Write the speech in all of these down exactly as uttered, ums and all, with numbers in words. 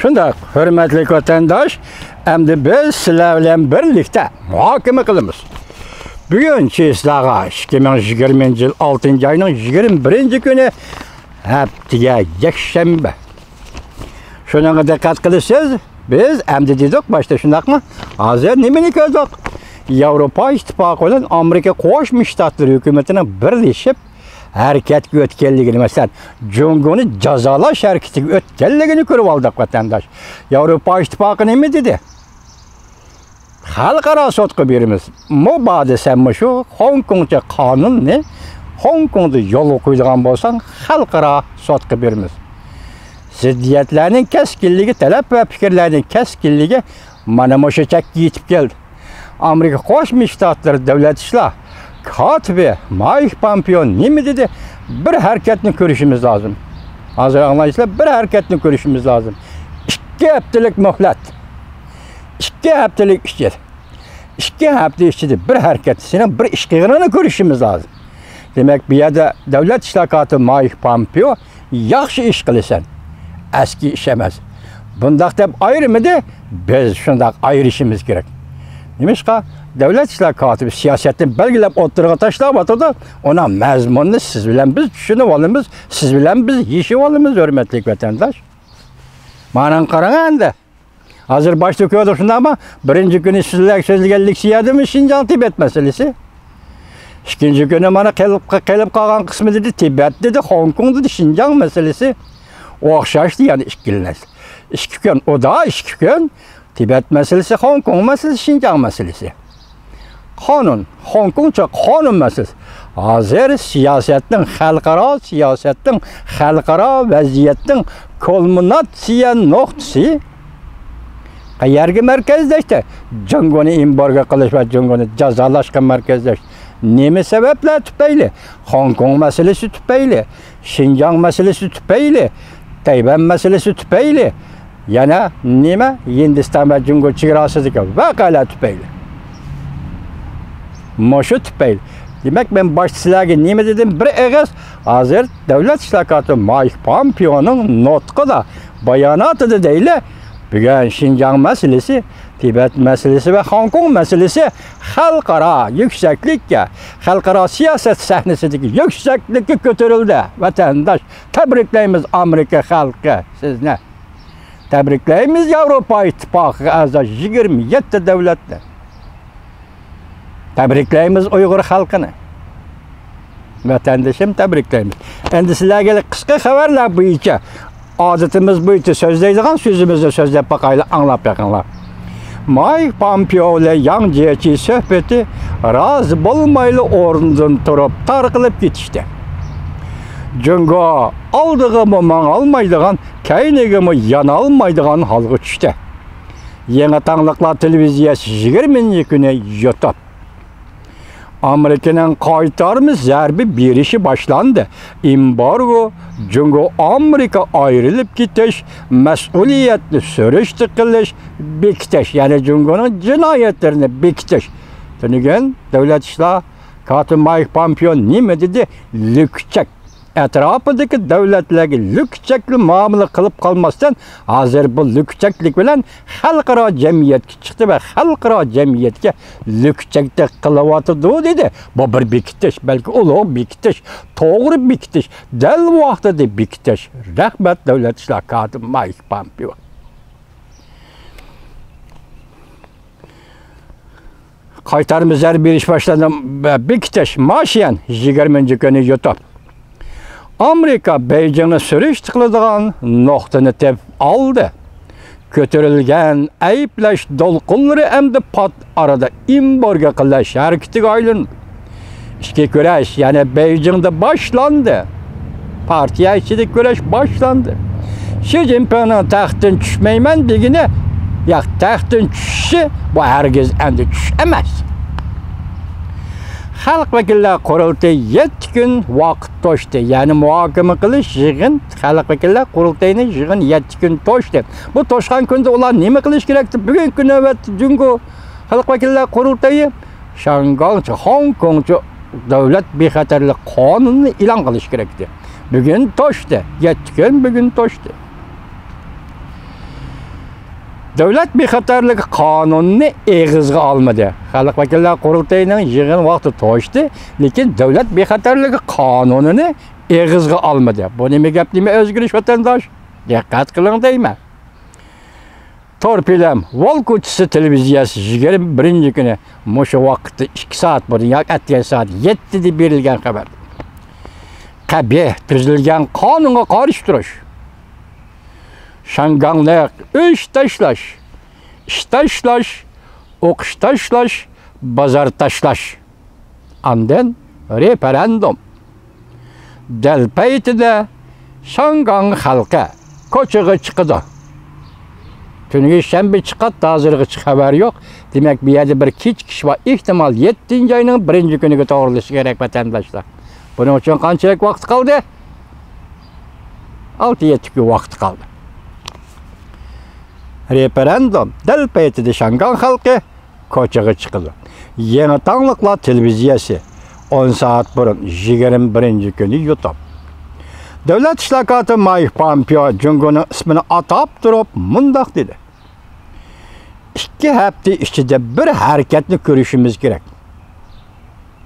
شۇنداق، ھۆرمەتلىك ۋەتەنداش، ئەمدى بىز سىلەر بىلەن بىرلىكتە مۇھاكىمە قىلىمىز. بۈگۈن چېسلاغا ئىككى مىڭ يىگىرمىنچى يىل ئالتىنچى ئاينىڭ يىگىرمە بىرىنچى كۈنى، ھەپتىگە يەكشەنبە. شۇنىڭغا دىققەت قىلىسىز، بىز ئەمدى دېدۇق باشتا، شۇنداقمۇ؟ ھازىر نېمىنى كۆردۇق؟ ياۋروپا ئىتتىپاقى بىلەن ئامېرىكا قوشما شتاتلىرى ھۆكۈمىتىنىڭ بىرلىشىپ ھەرىكەتكە ئۆتكەنلىكىنى، مەسىلەن، جۇڭگونى جازالاش ھەرىكىتىگە ئۆتكەنلىكىنى كۆرۈپ ئالدۇق، ۋەتەنداش. ياۋروپا ئىتتىپاقى نېمە دېدى؟ خەلقئارا سوتقا بېرىمىز. مۇبادا سەن مۇشۇ خوڭكوڭچە قانۇننى خوڭكوڭدا يولغا قويىدىغان بولساڭ، خەلقئارا سوتقا بېرىمىز. زىددىيەتلەرنىڭ كەسكىنلىكى، تەلەپ ۋە پىكىرلەرنىڭ كەسكىنلىكى مانا مۇشۇ چەككە يېتىپ كەلدى. ئامېرىكا قوشما شتاتلىرى دۆلەت ئىشلار كاتىپى مايك پامپېئو نېمە دېدى؟ بىر ھەرىكەتنى كۆرۈشىمىز لازىم. ھازىر ئاڭلايسىلەر، بىر ھەرىكەتنى كۆرۈشىمىز لازىم. ئىككى ھەپتىلىك مۆھلەت. ئىككى ھەپتىلىك ئىچىدە، ئىككى ھەپتە ئىچىدە بىر ھەرىكەت، سېنىڭ بىر ئىش قىلغىنىڭنى كۆرۈشىمىز لازىم. دېمەك، بۇ يەردە دۆلەت ئىشلار كاتىپى مايك پامپېئو ياخشى ئىش قىلىسەن، ئەسكى ئىش ئەمەس، بۇنداق دەپ ئايرىمىدى. بىز شۇنداق ئايرىشىمىز كېرەك. نېمىشقا؟ دۆلەت ئىشلار كاتىپى سىياسەتنى بەلگىلەپ ئوتتۇرىغا تاشلاۋاتىدۇ. ئۇنىڭ مەزمۇنىنى سىز بىلەن بىز چۈشىنىۋالىمىز، سىز بىلەن بىز يېشىۋالىمىز، ھۆرمەتلىك ۋەتەنداش. مانا قاراڭ ئەمدى. ھازىر باشتا كۆردۇق، شۇنداقمۇ؟ بىرىنچى كۈنى سىزلەر سۆزلىگەن لېكسىيەدىمۇ شىنجاڭ، تىبەت مەسىلىسى. ئىككىنچى كۈنى مانا قېلىپ، قېلىپ قالغان قىسمى دېدى، تىبەت دېدى، خوڭكوڭ دېدى، شىنجاڭ مەسىلىسى. ئوخشاشتى يەنە ئىككىلىنىسى. ئىككى كۈن ئۇدا، ئىككى كۈن تىبەت مەسىلىسى، خوڭكوڭ مەسىلىسى، شىنجاڭ مەسىلىسى. قانۇن، خوڭكوڭچە قانۇن مەسىلىسى. ھازىر سىياسەتنىڭ، خەلقئارا سىياسەتنىڭ، خەلقئارا ۋەزىيەتنىڭ كۇلمىناتسىيە نۇقتىسى قەيەرگە مەركەزلەشتى؟ جۇڭگونى ئېمبارگو قىلىش ۋە جۇڭگونى جازالاشقا مەركەزلەشتى. نېمە سەۋەبلەر تۈپەيلى؟ خوڭكوڭ مەسىلىسى تۈپەيلى، شىنجاڭ مەسىلىسى تۈپەيلى، تەيۋەن مەسىلىسى تۈپەيلى، يەنە نېمە؟ ھىندىستان ۋە جۇڭگو چېگراسىدىكى ۋەقەلەر تۈپەيلى. مۇشۇ تۈپەيلى. دېمەك، مەن باشتا سىلەرگە نېمە دېدىم؟ بىر ئېغىز، ھازىر دۆلەت ئىشلار كاتىپى مايك پامپېئونىڭ نۇتقىدا، باياناتىدا دەيلى، بۈگۈن شىنجاڭ مەسىلىسى، تىبەت مەسىلىسى ۋە خوڭكوڭ مەسىلىسى خەلقئارا يۈكسەكلىككە، خەلقئارا سىياسەت سەھنىسىدىكى يۈكسەكلىككە كۆتۈرۈلدى. ۋەتەنداش، تەبرىكلەيمىز ئامېرىكا خەلقى سىزنى. تەبرىكلەيمىز ياۋروپا ئىتتىپاقىغا ئەزا يىگىرمە يەتتە دۆلەتنى. تەبرىكلەيمىز ئۇيغۇر خەلقىنى. ۋەتەندىشىم، تەبرىكلەيمىز. ئەمدى سىلەرگە قىسقا خەۋەرلەر بويىچە، ئادىتىمىز بويىچە سۆزلەيدىغان سۆزىمىزنى سۆزلەپ باقايلى، ئاڭلاپ بېقىڭلار. مايك پامپېئو بىلەن ياڭ جيېچى سۆھبىتى رازى بولمايلا ئورنىدىن تۇرۇپ تارقىلىپ كېتىشتى. جۇڭگو ئالدىغىمۇ ماڭالمايدىغان، كەينىگىمۇ يانالمايدىغان ھالغا چۈشتى. يېڭى تاڭلىقلار تېلېۋىزىيەسى يىگىرمىنچى كۈنى يۇتۇپ، ئامېرىكىنىڭ قايتارما زەربە بېرىشى باشلاندى. ئېمبارگو، جۇڭگو ئامېرىكا ئايرىلىپ كېتىش، مەسئۇلىيەتنى سۈرۈشتە قىلىش، بېكىتىش، يەنى جۇڭگونىڭ جىنايەتلىرىنى بېكىتىش. تۈنۈگۈن دۆلەت ئىشلار كاتىپى مايك پامپېئو نېمە دېدى؟ لۈكچەك. ئەتراپىدىكى دۆلەتلەرگە لۈكچەكلىك مۇئامىلە قىلىپ قالماستىن، ھازىر بۇ لۈكچەكلىك بىلەن خەلقئارا جەمئىيەتكە چىقتى ۋە خەلقئارا جەمئىيەتكە لۈكچەكلىك قىلىۋاتىدۇ دېدى. بۇ بىر بېكىتىش، بەلكى ئۇلۇغ بېكىتىش، توغرا بېكىتىش، دەل ۋاقتىدا بېكىتىش. رەھمەت، دۆلەت ئىشلار كاتىپى مايك پامپېئو. قايتارما زەربە بېرىش باشلاندى. بېكىتىش، ماشيەن، يىگىرمىنچى كۈنى يۇتۇپ، ئامېرىكا بېيجىڭنى سۈرۈشتە قىلىدىغان نۇقتىنى تېپىپ ئالدى. كۆتۈرۈلگەن ئەيىبلەش دولقۇنلىرى ئەمدى پات ئارىدا ئېمبارگو قىلىش ھەرىكىتىگە ئايلاندى. ئىچكى كۈرەش يەنە بېيجىڭدا باشلاندى. پارتىيە ئىچىدە كۈرەش باشلاندى. شى جىنپىڭنىڭ تەختتىن چۈشمەيمەن دېگىنى، ياق، تەختتىن چۈشۈشى، بۇ ھەرگىز ئەمدى چۈش ئەمەس. خەلق ۋەكىللەر قۇرۇلتىيى يەتتە كۈن ۋاقىت توشتى. يەنى مۇھاكىمە قىلىش، يىغىن، خەلق ۋەكىللەر قۇرۇلتىيىنى يىغىن يەتتە كۈن توشتى. بۇ توشقان كۈندە ئۇلار نېمە قىلىش كېرەكتى؟ بۈگۈنكى نۆۋەتتە جۇڭگو خەلق ۋەكىللەر قۇرۇلتىيى شاڭگاڭچە، خوڭكوڭچە دۆلەت بىخەتەرلىك قانۇنىنى ئېلان قىلىش كېرەكتى. بۈگۈن توشتى. يەتتە كۈن بۈگۈن توشتى. دۆلەت بىخەتەرلىكى قانۇنىنى ئېغىزغا ئالمىدى. خەلق ۋەكىللەر قۇرۇلتىيىنىڭ يىغىن ۋاقتى توشتى، لېكىن دۆلەت بىخەتەرلىكى قانۇنىنى ئېغىزغا ئالمىدى. بۇ نېمە گەپ، نېمە ئۆزگىرىش، ۋەتەنداش؟ دىققەت قىلىڭ دەيمەن. تور پىلەم، ۋال كوچىسى تېلېۋىزىيەسى يىگىرمە بىرىنچى كۈنى مۇشۇ ۋاقىتتا ئىككى سائەت بۇرۇن ياكى ئەتىگەن سائەت يەتتىدە بېرىلگەن خەۋەر. قەبىھ تۈزۈلگەن قانۇنغا قارشى تۇرۇش. شياڭگاڭلىق ئۆچ تاشلاش، ئىش تاشلاش، ئوقۇش تاشلاش، بازار تاشلاش. ئاندىن رېفېرېندۇم. دەل پەيتىدە شياڭگاڭ خەلقى كوچىغا چىقىدۇ. تۈنۈگۈن شەنبە چىقاتتى، ھازىرغىچە خەۋەر يوق. دېمەك، بۇ يەردە بىر كېچىكىش بار. ئېھتىمال، يەتتىنچى ئاينىڭ بىرىنچى كۈنىگە توغرىلىشى كېرەك، ۋەتەنداشلار. بۇنىڭ ئۈچۈن قانچىلىك ۋاقىت قالدى؟ ئالتە يەتتە كۈن ۋاقىت قالدى. رېفېرېندۇم دەل پەيتىدە شياڭگاڭ خەلقى كوچىغا چىقىدۇ. يېڭى تاڭلىقلار تېلېۋىزىيەسى ئون سائەت بۇرۇن، يىگىرمە بىرىنچى كۈنى يۇتۇپ، دۆلەت ئىشلار كاتىپى مايك پامپېئو جۇڭگونىڭ ئىسمىنى ئاتاپ تۇرۇپ مۇنداق دېدى: «ئىككى ھەپتە ئىچىدە بىر ھەرىكەتنى كۆرۈشىمىز كېرەك.»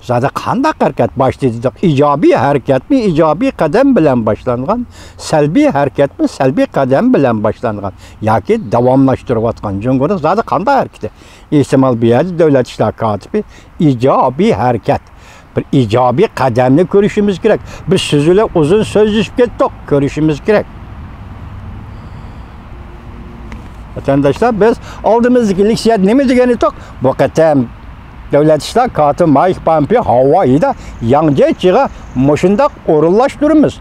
زادى قانداق ھەرىكەت باشلىدى دېدۇق؟ ئىجابىي ھەرىكەتمۇ ئىجابىي قەدەم بىلەن باشلانغان، سەلبىي ھەرىكەتمۇ سەلبىي قەدەم بىلەن باشلانغان ياكى داۋاملاشتۇرۇۋاتقان جۇڭگونىڭ زادى قانداق ھەرىكىتى؟ ئېھتىمال، بۇ يەردە دۆلەت ئىشلار كاتىپى ئىجابىي ھەرىكەت، بىر ئىجابىي قەدەمنى كۆرۈشىمىز كېرەك. بىز سىز بىلەن ئۇزۇن سۆزلىشىپ كەتتۇق، كۆرۈشىمىز كېرەك. ۋەتەنداشلار، بىز ئالدىمىزدىكى لېكسىيەدە نېمە دېگەن ئىدۇق؟ بۇ قېتىم دۆلەت ئىشلار كاتىپى مايك پامپېئو ھاۋايىدا ياڭ جيېچىغا مۇشۇنداق ئورۇنلاشتۇرىمىز،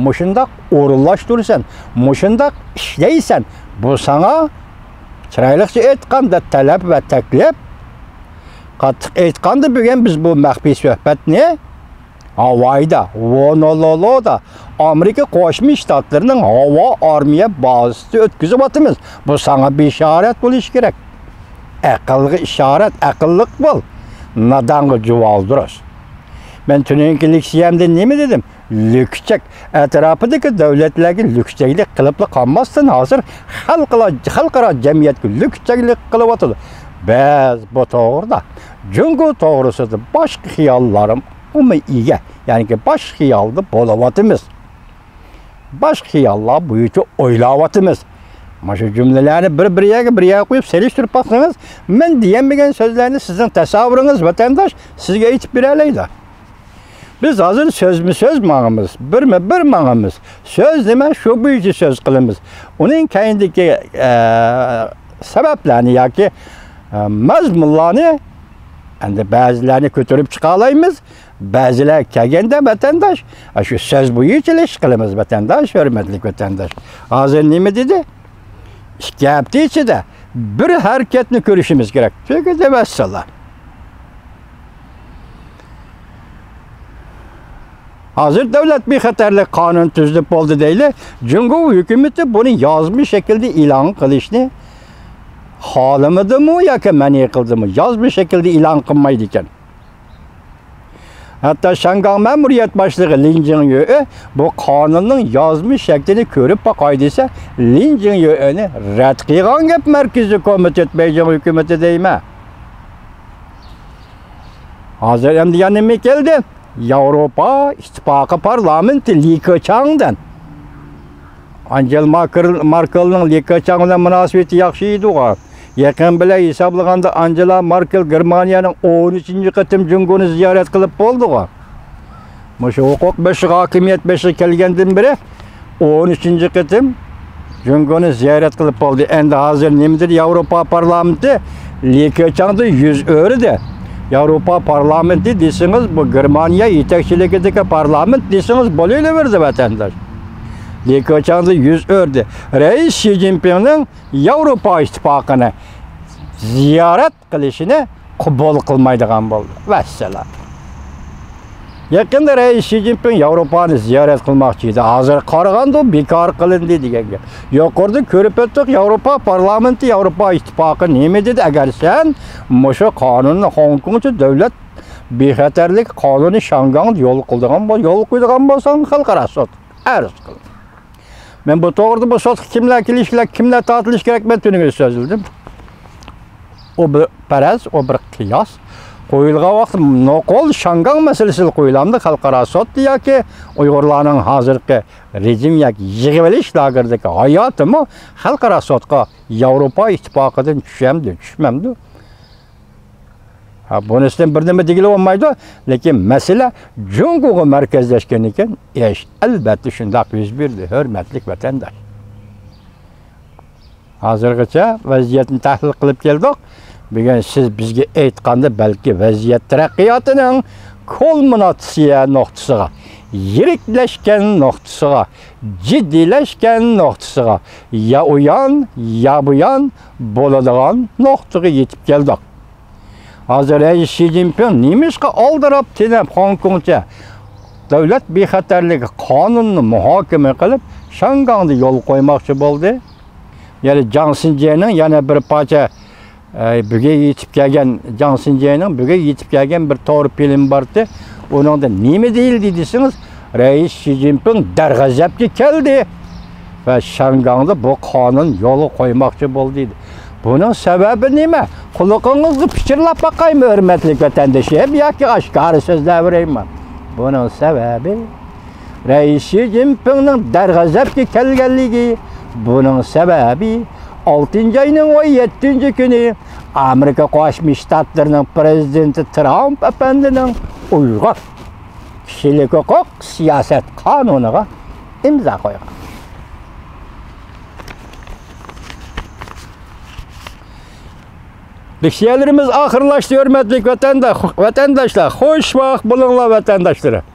مۇشۇنداق ئورۇنلاشتۇرىسەن، مۇشۇنداق ئىشلەيسەن، بۇ ساڭا، چىرايلىقچە ئېيتقاندا، تەلەپ ۋە تەكلىپ. قاتتىق ئېيتقاندا، بۈگۈن بىز بۇ مەخپىي سۆھبەتنى ھاۋايدا، ھونولۇلۇدا ئامېرىكا قوشما شتاتلىرىنىڭ ھاۋا ئارمىيە بازىسىدا ئۆتكۈزۈۋاتىمىز. بۇ ساڭا بېشارەت بولۇشى كېرەك. ئەقىلگە ئىشارەت، ئەقىللىق بول، نادانغا جۇۋالدۇرۇس. مەن تۈنۈگۈنكى لېكسىيەمدە نېمە دېدىم؟ لۈكچەك، ئەتراپىدىكى دۆلەتلەرگە لۈكچەكلىك قىلىپلا قالماستىن، ھازىر خەلقئارا، خەلقئارا جەمئىيەتكە لۈكچەكلىك قىلىۋاتىدۇ. بىز بۇ توغرىدا، جۇڭگو توغرىسىدا باشقا خىياللارمۇ ئىگە، يەنىكى باشقا خىيالدا بولۇۋاتىمىز. باشقا خىياللار بويىچە ئويلاۋاتىمىز. مانا شۇ جۈملىلەرنى بىر، بىر يەرگە، بىر يەرگە قويۇپ سېلىشتۇرۇپ باقسىڭىز، مەن دېيەلمىگەن سۆزلەرنى سىزنىڭ تەسەۋۋۇرىڭىز، ۋەتەنداش، سىزگە ئېيتىپ بېرەلەيدۇ. بىز ھازىر سۆزمۇ سۆز ماڭىمىز، بىرمۇ بىر ماڭىمىز. سۆز نېمە؟ شۇ بويىچە سۆز قىلىمىز. ئۇنىڭ كەينىدىكى، ئە، سەۋەبلەرنى ياكى، ئە، مەزمۇنلارنى ئەمدى بەزىلەرنى كۆتۈرۈپ چىقالايمىز، بەزىلەر كەلگەندە ۋەتەنداش، ئە، شۇ سۆز بويىچىلا ئىش قىلىمىز، ۋەتەنداش، ھۆرمەتلىك ۋەتەنداش. ھازىر نېمە دېدى؟ ئىككى ھەپتە ئىچىدە بىر ھەرىكەتنى كۆرۈشىمىز كېرەك. تۈگىدى، ۋەسسالام. ھازىر دۆلەت بىخەتەرلىك قانۇنى تۈزۈلۈپ بولدى دەيلى. جۇڭگو ھۆكۈمىتى بۇنى يازما شەكىلدە ئېلان قىلىشنى خالىمىدىمۇ ياكى مەنئى قىلدىمۇ؟ يازما شەكىلدە ئېلان قىلمايدىكەن. ھەتتا شياڭگاڭ مەمۇرىيەت باشلىقى لىن جىڭيۈې بۇ قانۇننىڭ يازما شەكلىنى كۆرۈپ باقاي دېسە، لىن جىڭيۈەنى رەت قىلغان گەپ مەركىزىي كومىتېت، بېيجىڭ ھۆكۈمىتى دەيمەن. ھازىر ئەمدى يەنە نېمە كەلدى؟ ياۋروپا ئىتتىپاقى پارلامېنتى لى كېچاڭدىن. ئانجېلا ماكر-، ماركېلنىڭ لى كېچاڭ بىلەن مۇناسىۋىتى ياخشى ئىدىغۇ. يېقىن بىلەن ھېسابلىغاندا، ئانجېلا ماركېل گېرمانىيەنىڭ ئون ئۈچىنچى قېتىم جۇڭگونى زىيارەت قىلىپ بولدىغۇ. مۇشۇ ھوقۇق بېشىغا، ھاكىمىيەت بېشىغا كەلگەندىن بېرى ئون ئۈچىنچى قېتىم جۇڭگونى زىيارەت قىلىپ بولدى. ئەمدى ھازىر نېمە دېدى؟ ياۋروپا پارلامېنتى لى كېچاڭدىن يۈز ئۆرۈدى. ياۋروپا پارلامېنتى دېسىڭىز، بۇ گېرمانىيە يېتەكچىلىكىدىكى پارلامېنت دېسىڭىز بولۇۋېرىدۇ، ۋەتەنداش. لى كېچاڭدىن يۈز ئۆردى. رەئىس شى جىنپىڭنىڭ ياۋروپا ئىتتىپاقىنى زىيارەت قىلىشىنى قوبۇل قىلمايدىغان بولدى. ۋەسسالام. يېقىندا رەئىس شى جىنپىڭ ياۋروپانى زىيارەت قىلماقچى ئىدى. ھازىر قارىغاندا بىكار قىلىندى دېگەن گەپ. يۇقىرىدا كۆرۈپ ئۆتتۇق، ياۋروپا پارلامېنتى، ياۋروپا ئىتتىپاقى نېمە دېدى؟ ئەگەر سەن مۇشۇ قانۇننى خوڭكوڭچە دۆلەت بىخەتەرلىك قانۇنى شياڭگاڭدا يول قىلىدىغان بول-، يول قويىدىغان بولساڭ، خەلقئارا سوت ئەرز قىل. مەن بۇ توغرىدا بۇ سوتقا كىملەر كېلىش كېرەك، كىملەر تارتىلىش كېرەك، مەن تۈنۈگۈن سۆزلىدىم. ئۇ بىر پەرەز، ئۇ بىر قىياس. قويۇلغان ۋاقىت نوقۇل شياڭگاڭ مەسىلىسى قويۇلامدۇ خەلقئارا سوتتا ياكى ئۇيغۇرلارنىڭ ھازىرقى رېجىم ياكى يىغىۋېلىش لاگېرىدىكى ھاياتىمۇ خەلقئارا سوتقا ياۋروپا ئىتتىپاقىدىن چۈشەمدۇ، چۈشمەمدۇ؟ ھە، بۇنىسىدىن بىر نېمە دېگىلى بولمايدۇ، لېكىن مەسىلە جۇڭگوغا مەركەزلەشكەندىكىن، ئىش ئەلۋەتتە شۇنداق يۈز بېرىدۇ، ھۆرمەتلىك ۋەتەنداش. ھازىرغىچە ۋەزىيەتنى تەھلىل قىلىپ كەلدۇق. بۈگۈن سىز بىزگە ئېيتقاندا، بەلكى ۋەزىيەت تەرەققىياتىنىڭ كۇلمىناتسىيە نۇقتىسىغا، يىرىكلەشكەن نۇقتىسىغا، جىددىيلەشكەن نۇقتىسىغا، يا ئۇيان، يا بۇيان بولىدىغان نۇقتىغا يېتىپ كەلدۇق. ھازىر رەئىس شى جىنپىڭ نېمىشقا ئالدىراپ تېنەپ خوڭكوڭچە دۆلەت بىخەتەرلىكى قانۇنىنى مۇھاكىمە قىلىپ، شياڭگاڭدا يول قويماقچى بولدى؟ يەنى جاڭ سىنجيەنىڭ يەنە بىر پارچە، ئە، بۈگۈن يېتىپ كەلگەن، جاڭ سىنجيەنىڭ بۈگۈن يېتىپ كەلگەن بىر تور فىلىم بارتى. ئۇنىڭدا نېمە دېيىلدى دېسىڭىز، رەئىس شى جىنپىڭ دەرغەزەپكە كەلدى ۋە شياڭگاڭدا بۇ قانۇن يولغا قويماقچى بولدى دېدى. بۇنىڭ سەۋەبى نېمە؟ قۇلىقىڭىزغا پىچىرلاپ باقايمۇ، ھۆرمەتلىك ۋەتەندىشىم، ياكى ئاشكارا سۆزلەۋېرەيمۇ؟ بۇنىڭ سەۋەبى، رەئىس شى جىنپىڭنىڭ دەرغەزەپكە كەلگەنلىكى. بۇنىڭ سەۋەبى، ئالتىنچى ئاينىڭ ئون يەتتىنچى كۈنى ئامېرىكا قوشما شتاتلىرىنىڭ پىرېزىدېنتى ترامپ ئەپەندىنىڭ ئۇيغۇر كىشىلىك ھوقۇق سىياسەت قانۇنىغا ئىمزا قويغان. لېكسىيەلىرىمىز ئاخىرلاشتى، ھۆرمەتلىك ۋەتەندە-، ۋەتەنداشلار. خوش ۋاقىت بولۇڭلار، ۋەتەنداشلىرىم.